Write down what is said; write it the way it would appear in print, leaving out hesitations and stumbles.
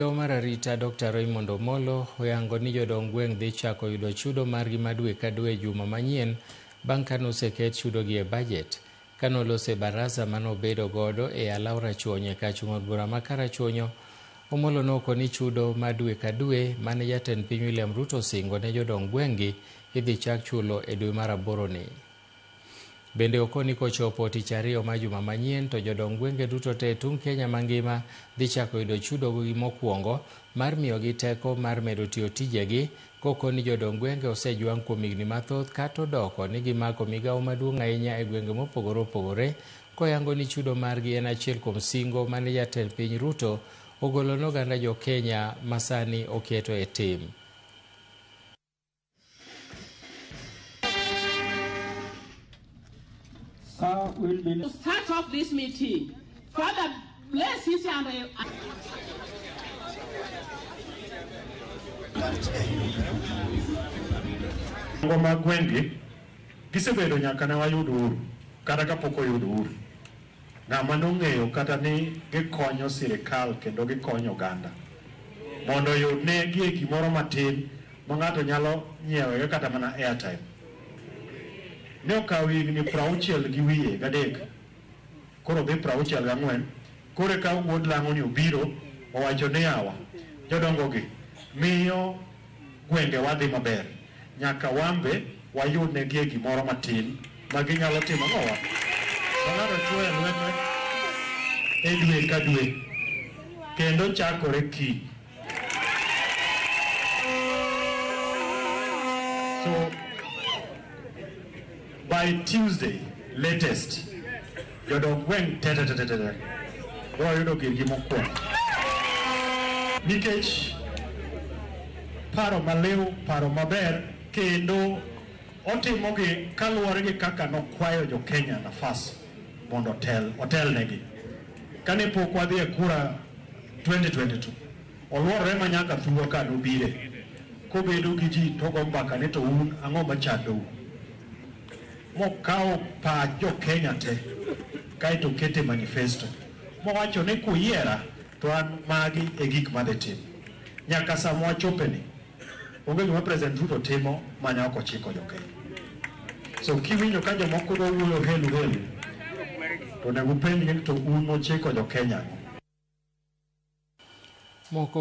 Migawo mar arita Dr. Raymond Omolo oyango ni jodong gweng' dhi chako yudo chudo margi ma dwe ka dwe juma manyien bang' ka noseket chudogi e bajet. Kanoloso e baraza manobedo godo e alaw Rachuonyo e kar chung' od bura ma Karachuonyo, Omolo nokoni chudo ma dwe ka dwe mane jatend piny William Ruto osingo ne jodong gweng' gi idhi chak chulo e dwe mar aboro ni. Bende okoni kochopo tich ariyo ma juma manyien to jodong gwenge duto te e tung' Kenya mangima dhi chako yudo chudo gi mokwongo mar miyogi teko mar medo tiyo tijegi kokoni jodong gwenge osejwang' kuom higni mathoth kata odoko ni gimako migawo maduong' ahinya e gwenge mopogore opogore koyango ni chudo margi en achiel kuom singo mane jatend piny Ruto ogolo ne oganda jo Kenya masani oketo e tim. Sir will be To start off this meeting, Father, bless each and Dongo mag gweng'gi gisebedo nyaka ne wayud uhuru kata kapok oyud uhuru. Ng'ama nong'eyo kata ni gikonyo sirikal kendo gikonyo oganda mondo oyud ne gie gimoro matin ma ng'ato nyalo nyiewe kata mana airtime. Ne okawo higni 63 gi wiye koro dhi 64 koro eka wuod lang'o ni obiro owacho ni yawa jodongo gi miyo gwengewa dhi maber nyaka wambe wayud negie gimoro matin ma ginyalo timo ang'owa ma ng'ato chuoyo e lwete e dwe ka dwe kendo chakore kiny. So by Tuesday latest jodong gweng' te te te te te biro yudo girgi mokwongo nikech paro maliw paro maber kendo otimogi kaluwore gi kaka nokwayo jo Kenya nafas mondo otel otelnegi. Kane pok wadhi e kura 2022 oluorore ma nyaka thurwa ka nobire kobedo gi ji togo mbaka ni to un ang'o machandou mokawo pach jo Kenya te kaeto okete manifesto mowacho ni kuyiera to an magi e gik madhi timo nyaka sama wachopeni onge gima President Ruto timo mane ok ochiko jo Kenya. So kiwinjo ka jomoko dwa wuoyo helu helu to onego upenjgi ni to un uchiko jo Kenya ang'o? Moko